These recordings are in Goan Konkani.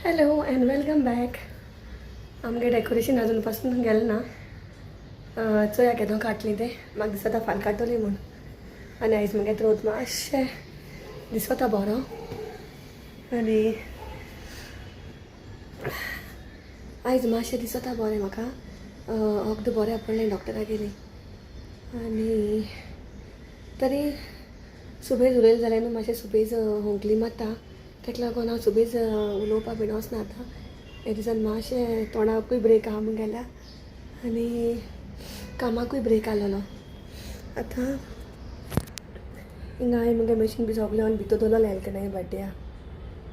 Hello and welcome back. आमगे डेकोरेशन अजून पासून गेलें ना. चोया केदो काडली तें. म्हाका दिसता फाल्यां काडटली म्हूण. आनी आयज मुगे त्रोत मातशें दिसता बरो. आनी आयज मातशें दिसता बरें म्हाका. वखद बरें पडलें डॉक्टरा गेली. आनी तरी सुबेज उलयलें जाल्यार न्हू मातशें सुबेज होंकली मारता. ताका लागून हांव सुबेज उलोवपा बीन वचना आतां. हे दिसान मातशें तोंडाकूय ब्रेक आहा मुगेल्या आनी कामाकूय ब्रेक आसलेलो. आतां हिंगा हांवें मुगे मशीन बी सगळें ऑन भितर दवरलेलें एलकनाय बड्डेया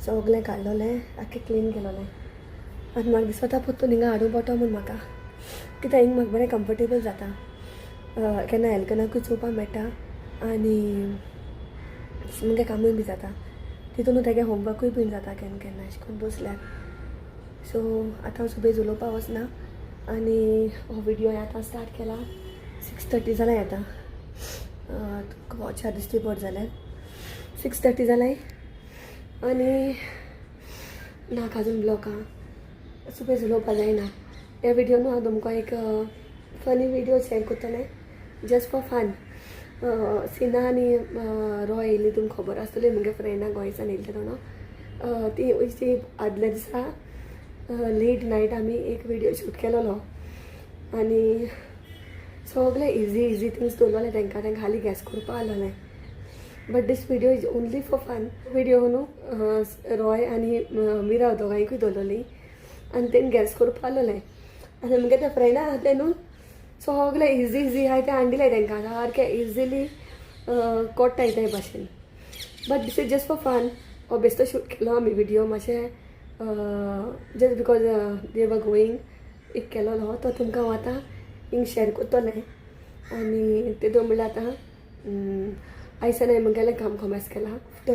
सगळें काडलोलें, आख्खें क्लीन केलोलें. आनी म्हाका दिसता पोत्तून हिंगा हाडूं पडटो म्हूण म्हाका, कित्याक हिंगा म्हाका बरें कम्फर्टेबल जाता. केन्ना एलकनाकूय चोवपा मेळटा आनी मुगे कामूय बी जाता. तितून तेगे होमवर्कूय बीन जाता केन्ना केन्ना अशें करून बसल्यार. सो आतां हांव सुबेज उलोवपा वचना. आनी हो विडियो हांवें आतां स्टार्ट केला. 6:30 जालां आतां. तुमकां वॉचार दिसती पड जाल्यार 6:30 जालां. आनी नाक अजून ब्लॉक आहा. सुबेज उलोवपा जायना. ह्या विडियो न्हू हांव तुमकां एक फनी विडियो शेअर करतलें, जस्ट फॉर फन. सिना आनी रॉय येयली, तुमकां खबर आसतली, मुगे फ्रेंडा गोंयसान येयली तेन्ना. ती ती आदल्या दिसा लेट नायट आमी एक विडियो शूट केलोलो आनी सगळे इजी इजी थिंग्स दवरलेले तांकां. तांकां खाली गॅस करपा आसलोलें. But this video is only for fun video न्हू. रॉय आनी मिरा दोगांयकूय दवरलोली आनी तेणी गॅस करपा आसलोलें. आनी मुगे त्या फ्रेंडा आसलें न्हू, सगळें इजी इजी आहाय तें हाडिल्लें तांकां, सारकें इजिली कोट्टाय ते भाशेन. But this is just for fun. हो बेश्टो शूट केलो आमी विडियो मातशें, just because they were going एक केलोलो, तो तुमकां हांव आतां हिंग शेअर करतलें. आनी तेतून म्हणल्यार आतां आयसान हांवें मुगेलें काम कोमेस केलां. आफ्टर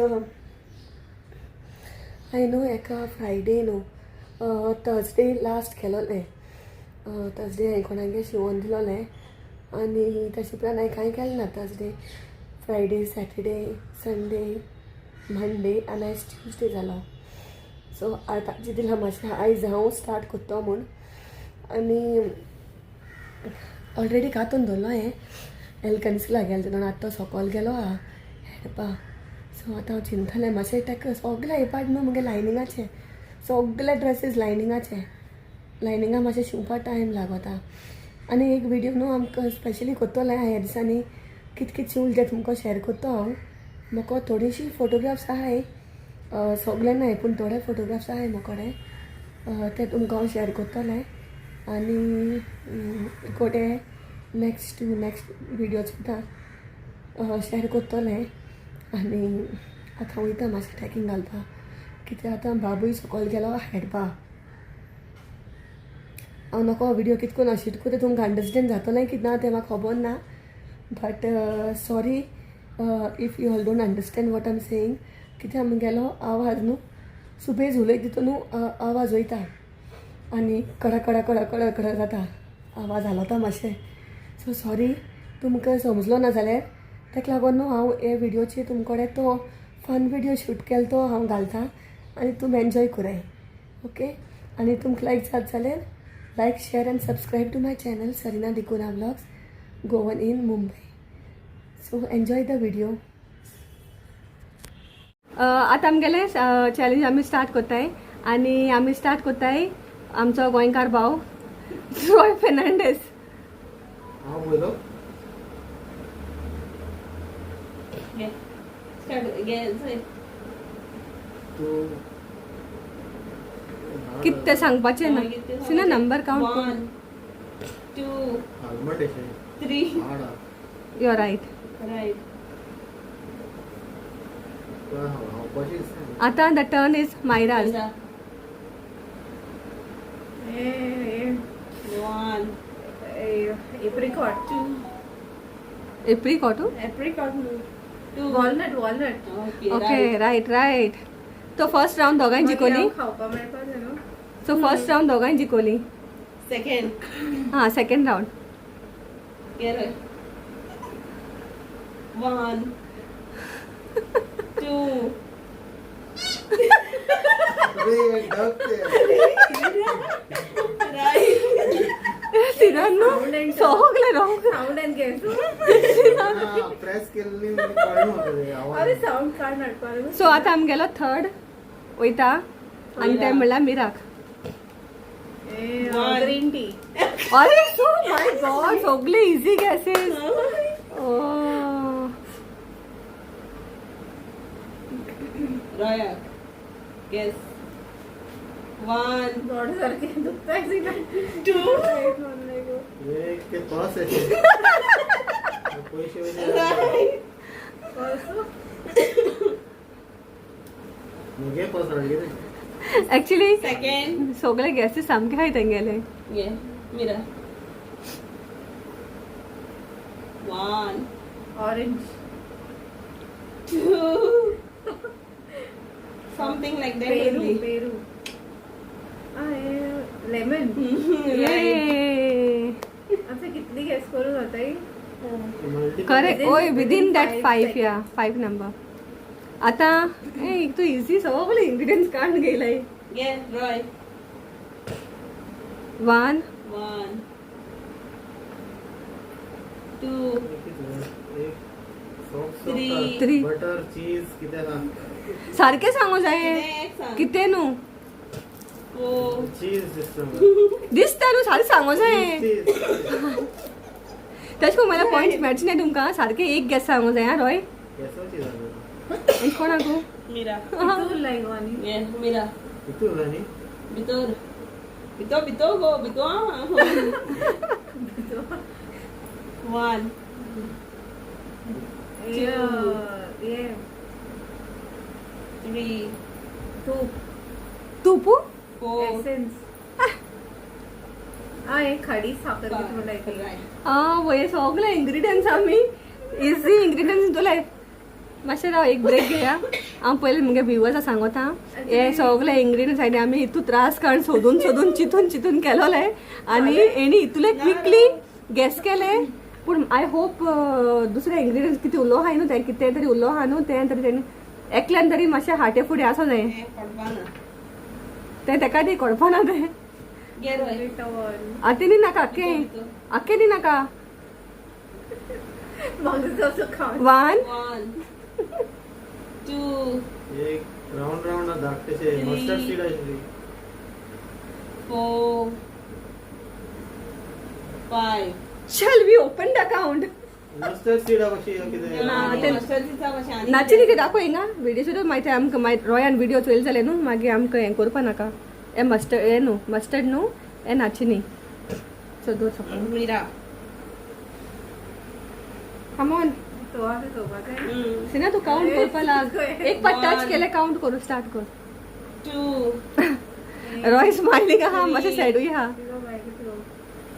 हांवें न्हू एका फ्रायडे न्हू, थर्सडे लास्ट केलोलें. थर्सडे हांवें कोणागे शिंवोन दिलोलें आनी तेजे उपरांत हांवें कांय केलें ना. Thursday, Friday, Saturday, Sunday, Monday आनी आयज ट्युजडे जालो. सो आतां चिंतलां मातशें आयज हांव स्टार्ट करतो म्हूण. आनी ऑलरेडी कातून दवरलो हांवें. एल्कन स्कुलाक गेलो तेन्ना, आतां तो सोकोल गेलो आहा हेडपा. सो आतां हांव चिंतलें मातशें ताका सगळें हे पाट न्हू मुगे लायनिंगाचें, सगळे ड्रेसीस लायनिंगाचे. लायनिंगा मातशें शिंवपा टायम लागता. आनी एक विडियो न्हू आमकां स्पेशली करतलें ह्या दिसांनी, कित कित शिंवलें तें तुमकां शेअर करता हांव. म्हाका थोडीशीं फोटोग्राफ्स आहाय, सगळे न्हय पूण थोडे फोटोग्राफ्स आहाय म्हाकोडे, ते तुमकां हांव शेअर करतलें. आनी कोटे नेक्स्ट टू नेक्स्ट विडियो सुद्दां शेअर करतलें. आनी आतां वयता मातशें ट्रॅकिंग घालपा, कित्याक आतां बाबूय सकयल गेलो हेडपा. हांव नको विडियो कित करून अशें करून तुमकां अंडरस्टँड जातलें की ना तें म्हाका खबर ना. But sorry if you all don't understand what I'm saying, कित्याक मुगेलो आवाज न्हू सुबेज उलयत तितून न्हू आवाज वयता आनी कडा कडा कडा कडा कडा जाता, आवाज हालता मातशें. सो सॉरी तुमकां समजलो ना जाल्यार. ताका लागून न्हू हांव हे विडियोचेर तुमकडे तो फन विडियो शूट केलो तो हांव घालता आनी तुमी एन्जॉय कराय, ओके. आनी तुमकां लायक जात जाल्यार like, share and subscribe to my channel, Sarina D'Cunha Vlogs, Goan in Mumbai. So enjoy the video. आतां आमगेले चॅलेंज आमी स्टार्ट करताय. आनी आमी स्टार्ट करताय आमचो गोंयकार भाव रॉय फेर्नांडीस. हांव पयलो. घे, स्टार्ट घे चल. तूं. कितें तें सांगपाचें ना. सिना, नंबर काउंट कर. वन, टू, आल्मंड अशें. थ्री. हाड. You right. Right. हांवपाची दिसता. आतां the turn is Myra's. One, apricot. To. Apricot. Apricot. To. Walnut, walnut. Okay. Okay, right right. तो फर्स्ट राउंड दोगांय जिखली. खावपा मेळपा न्हू. सो फर्स्ट राउंड दोगांय जिखली. सेकंड. हां, सेकंड राउंड. घे रे. One, two. अरे डक ते. सिनान न्हू सगळे wrong. Sound and guess. हा, प्रेस केलेली म्हणजे कळना म्हाका ते आवाज. अरे साऊंड काढ हाडपा. सो आतां आमगेलो थर्ड वयता आनी ते म्हणल्यार मिराक. Green tea. अरे सो my God, सगळे इझी गॅसेस. रॉया, गेस. वन, गोड सारखे दुखताय. टू, एक ते पर्स अशे. पयशे वयशे. मुगे पर्स हाडली रे. Actually second. सगळे गॅसेस सामके हाय तेंगेले. घे मिरा. One, orange. To, something like that. Peru. Only. Peru, lemon. Right. आता कितली गेस करू जाताय. Multiple. Correct. Within- ओय, within that within five five या फायव नंबर. आतां एक तूं इझी सगळे इंग्रिडियंट्स काडून घेयलाय. घे रॉय. वन, वन, टू, एक soft. Three. Three. Butter चीज कितें ना. सारकें सांगू जाय. कितें एक सांग. कितें न्हू. फोर. चीज दिसता म्हाका. दिसता न्हू, सारकें सांगू जाय. चीज. तेश कोन मला पॉयंट्स मेळचे नाही तुमकां. सारकें एक गॅस सांगू जाय. हा रॉय. केसो चीज आसा. आनी कोणाकू? मिरा. तू लायक आनी. घे मिरा. कितू उरला न्ही. भितर भितो भितो गो भितो. वन, ये. थ्री, तूप. तुपू. Four, essence. हा एक खडी साखर किती म्हणटाय ती. आ वय, सगळे इंग्रिडियंट्स आमी इझी इंग्रिडियंट्स तुले. मातशें राव, एक ब्रेक घेया. हांव पयलीं मुगे व्युवर्सा सांगोता, हे सगळे इंग्रिडियंट्स आनी आमी हितू त्रास काडून सोदून सोदून चिंतून चिंतून केलोले आनी हेणी इतले क्विकली गॅस केले. पूण I hope दुसरे इंग्रिडियंट्स कितें उरलो आहाय न्हू, तें कितें तरी उरलो आहा न्हू, तें तरी तेणी एकल्यान तरी मातशें हाटे फुडें आसा जाय. पडपा ना. तें तेका दी, कळपा ना तें. घे रॉय. टॉल. आतां न्ही नाका आक्कें, आक्कें न्ही नाका. म्हाका असो खावन. वन, वन, टू, एक राऊंड राऊंड धाकटेशे मस्टर्ड सीड आशिल्ली. Four, five. Shall we open the account? Mustard seed कशी कितें. ना, ते- ते नाची न्ही दाखय हिंगा व्हिडिओ सुद्दां मागीर आमकां मागीर रॉयान व्हिडिओ चोयले जाल्यार न्हू मागीर आमकां हें करपा नाका. हे मस्टर्ड हे न्हू, मस्टर्ड न्हू, हे नाची न्ही. सो दवर सकयल. मिरा. Come on. तो आता चोवपाक जाय. सिना, तूं काउंट करपा लाग. एक पाट टच केले, काउंट करूं स्टार्ट कर. टू, रॉय स्मायलिंग आहा, मातशें सॅडूय आहा. कितलो बाय कितलो.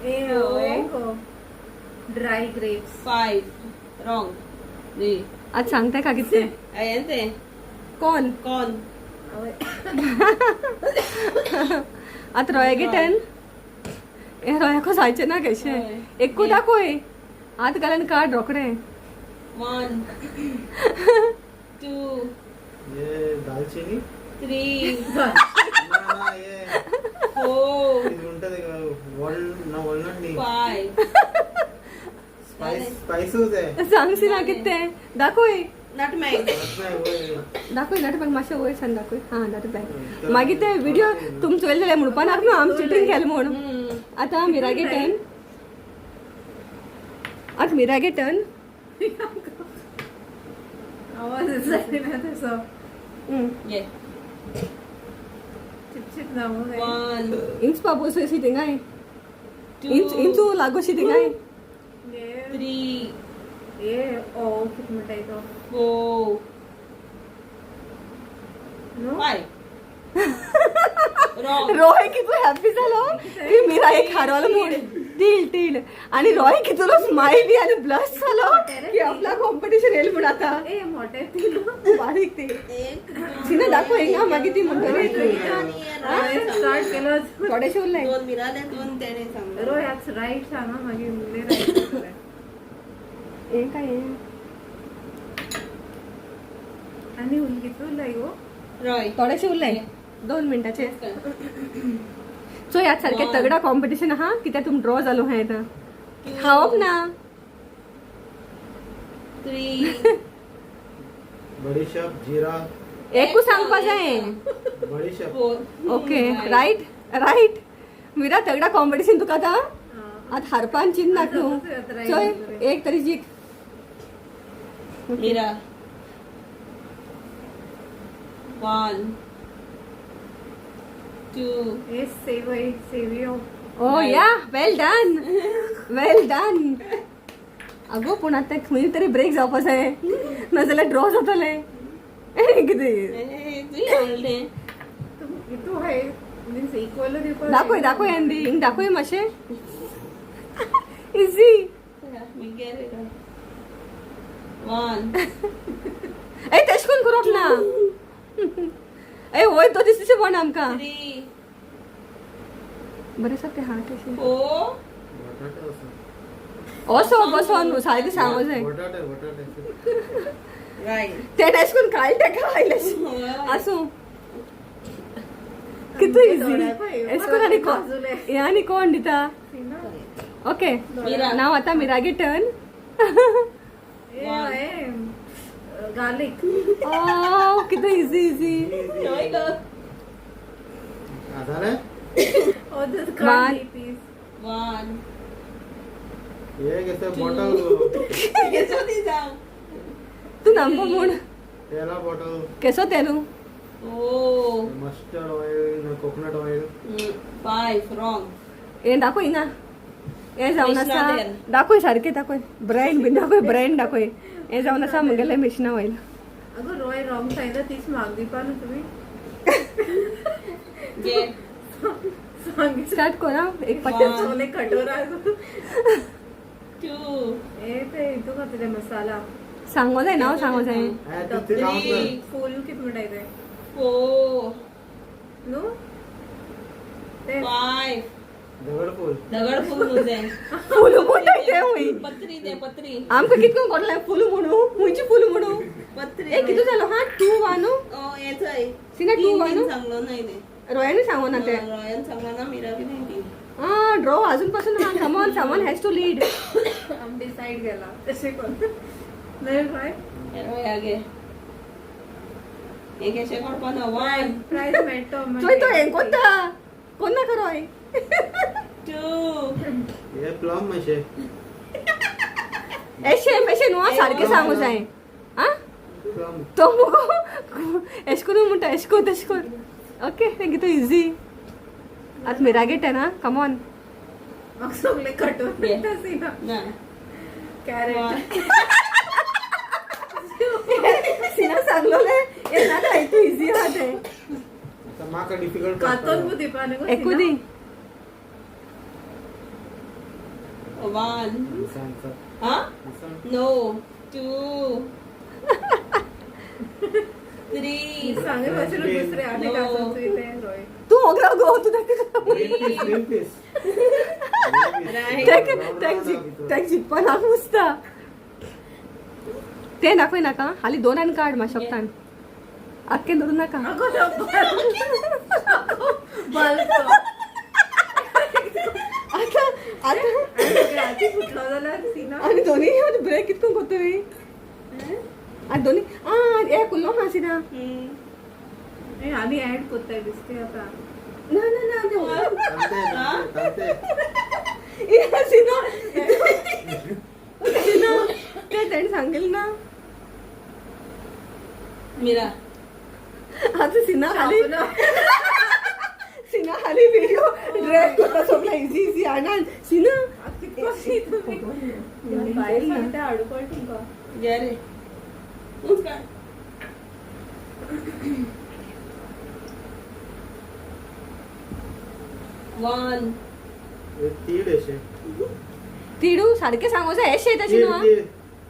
ए गो, ड्राय ग्रेप्स. फायव, रॉंग दी. आतां सांगता का कितें? हांवें तें. कोण? कॉर्न. आतां रॉयागे टर्न. हे रॉयाको जायचें ना कशें. हय. एकूच दाखय, हात घालून काड रोखडें. वन, टू, हे दालचिनी. थ्री, ना ना, हे फोर, कितें म्हणटा तेका, वॉल ना, वॉलनट न्ही. फायव. स्पायस, स्पायसूच ते. सांग सिना, कितें तें दाखय. नटमॅग. वय. दाखय नटबॅग, मातशें वयर सान दाखय. हां, नटबॅग. मागीर ते व्हिडिओ तुमचो चोयले जाल्यार म्हणपा नाका न्हू आमी चिटींग केलें म्हूण. आतां मिरागे टर्न, आतां मिरागे टर्न. आवाज जायना तसो. घे. चिपचिप ना मग. वन, इंच पापोस शी थिंगाय. टू, इंच इंचू लागोशी थिंगाय. थ्री, ए ओ कित म्हणटाय तो. फोर, न्हू. फायव. रॉंग. रॉय कितलो हॅपी जालो की मिरा एक हारवलो म्हूण. टील टील आणि रॉय कितलो स्मायली आणि ब्लश जालो की आपला कॉम्पिटिशन येईल म्हूण आतां. ए मोठे ती. बारीक ती. एक. सिना, दाखव हिंगा, मागीर ती म्हणटली. स्टार्ट केलो. थोडेशे उरले. दोन मिराले, दोन तेणे सांगले. रोय आज राईट सांगा, मागीर उरले राईट. हें काय हें? आनी उरले कितलो उरलाय गो? रॉय. थोडेशे उरले 2 मिनटाचे. सो ह्यात सारखे One. तगडा कॉम्पिटिशन आहा कित्याक तुम ड्रॉ जालो आहा आतां. खावप ना. थ्री. बडीशेप, जिरा. एकू सांगपा जाय. बडीशेप. Four. Okay, right right. Mira, तगडा कॉम्पिटिशन तुका आतां. आतां हारपान चिंत नाका तूं. चोय, एक तरी जीत. मीरा, 1, 2. हे सेवई, Savio. Oh yeah, well done, well done. अगो, पूण आतां खंय तरी ब्रेक जावपा जाय, नाजाल्यार ड्रॉ जातलें. कितें? तुवें हाडलें. तूं हे मिन्स इक्वल दिवपाक. दाखय दाखय अंदी हिंग दाखय मातशें. इजी. मी 1. ए, तेश कोण करप ना. ए, वय तो दिसचे पण आमकां. थ्री. बरें आसा ते. हा, तशें. फोर. बटाटे आसा. असो बसो न्हू, सारकें सांगो जाय. बटाटे, बटाटे. राईट. ते तेश कोण काल तेका आयलें. आसूं, कितू इजी. एश कोण आनी कोण हे आनी कोण दिता. ओके. मीरा. नाव आतां मिरागे टर्न. गार्लिक. ओ, कितू इजी इजी. रॉय गो. जालें. Oh, this One. Can't piece. 1. हे कशें बॉटल. केसो दी जावं. तूं नामको म्हूण. तेला बॉटल. केसो तेलू? ओ. Mustard oil, coconut oil. 5 wrong. हे दाखय हिंगा, हे जावन आसा. मिश्रा तेल. दाखय, सारकें दाखय. ब्रँड बीन दाखय, ब्रँड दाखय. हे जावन आसा म्हगेलें मिश्ना ऑयल. अगं रॉय, रॉंग सांगितलं तीच माग दिवपा न्हू तुमी. घे. सांगितलं. स्टार्ट कोरा एक पट्टे. One. सगळे कटोरा. 2. हे ते हितू खातले मसाला. सांगो जाय, नांव सांगो जाय. थ्री. फूल कित म्हणटाय ते. 4. न्हू ते. 5. दगडफूल. दगडफूल तुझें. फुल म्हणटाय ते हुंय. पत्री ते पत्री. आमकां कितको कोरलें फुल म्हणू, खंयची फुल म्हणू? पत्री. ए, कितू जालो हा? 2 1. ओ, येचय. सिना, 2 1. सांगलो नाही ते. रोयानूय सांगो ना ते. रॉयन सांगला ना, मीरा बी नाही ती. आ, ड्रॉ अजून पासून हा. Come on, someone has to lead. आम डिसाईड केला तशें कोण नाही रॉय. रॉया घे. हे कशें करपा ना. 1. प्रायज मेळटो. चोय, तो हें कोत्ता कोण नाका रोय. 2. हे प्लम अशें. एशें एशें न्हू आं, सारकें सांगू जाय आ. प्लम. तो मुगो एश करून म्हणटा, एश कोर तेश कोर. Okay, thank you. तो इजी. आतां मिरागे टर्न. आं, कमॉन. म्हाका सगळे कटोर मेळटा सीना. ना. कॅरेट. सिना सांगलोले हे ना, तूं इजी आहा तें. आतां म्हाका डिफिकल्ट. कातोन बी दिवपा न्हू. एकू दी. 1. हा, नो, 2, 3. सांगे भाशेन दुसरे आनी No. कातोन ते रॉय. तूं ओगरा गो, तूं ताका. Green peas. Right. तेक जिखपा नाका मुसता. तें दाखय नाका. हालीं दोनान काड म्हाका शकतान, आख्खें धरूं नाका. अगो, बल्ब. आतां आतां. आती फुटलो जाल्यार सीना. आनी दोनी ब्रेक कितको करता तुवें? आनी दोनी आं, हे कुल्लो आहा सिना. हे आनी ऍड कोत्ताय दिसते आतां. ना ना ना, तें सिना सिना तें तेणें सांगलें ना. मीरा. आतां सिना हालीं, सिना हालीं व्हिडिओ ड्रॅग करता सगळें इजी इजी आणान सिना. भायर सांगता हाडू पड तुमकां. घे रे, तूंच काड. 1. तीड अशें. तिडू सारकें सांगो जाय, एशें तशें तीड. न्हू आं. तीड.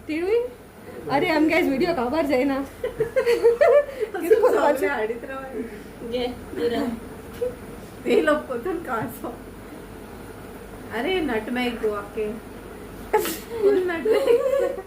तिडूय. अरे, आमगे आयज व्हिडिओ काबार जायना. कितें करपाचें? सगळें हाडीत राव. घे मीरा. ते लोक कोतून काडचो. अरे, नटमॅग गो आखे, फुल नटमॅग.